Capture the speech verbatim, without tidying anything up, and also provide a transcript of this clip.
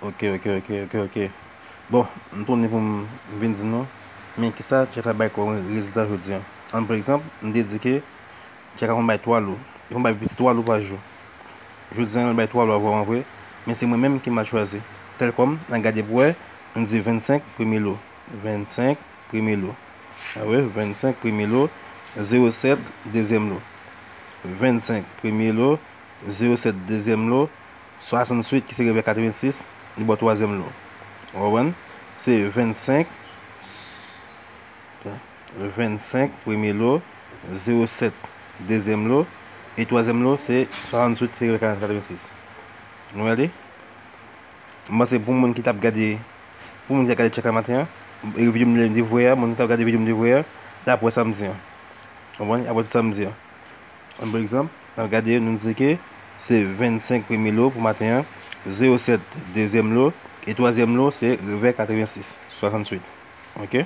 Ok, ok, ok, ok, ok. Bon, m tounen pou m vin di nou, men kisa tchèk la bay kòm rezilta jodi a. An, pa egzanp, m te di ke tchèk la konn bay twa lo. Li konn bay plis twa lo pa jou. Jodi a, l bay twa lo vrèman vre, men se mwen menm ki mal chwazi. Tèl kòm, n a gade pou wè, nou di vennsenk premye lo. Vennsenk premye lo. A wi, vennsenk premye lo, zewo sèt dezyèm lo. Vennsenk premye lo, zewo sèt dezyèm lo, swasanntuit ki se revè katrevensis, li ba w twazyèm lo. Ou konprann? Se vennsenk, vennsenk premye lo, zewo sèt dezyèm lo, e twazyèm lo se swasanntuit ki se revè katrevensis. Nou wè li? M panse pou moun ki t ap gade, pou moun ki t ap gade tchèk la maten an, e videyo m li devoye a, moun ki t ap gade videyo m devoye a, l ap wè sa m di an. Konprann? L ap wè tout sa m di an. An, pa egzanp, n ap gade, nou di ke se vennsenk premye lo pou maten an, zewo sèt dezyèm lo, e twazyèm lo se revè katrevensis, swasanntuit. Ok?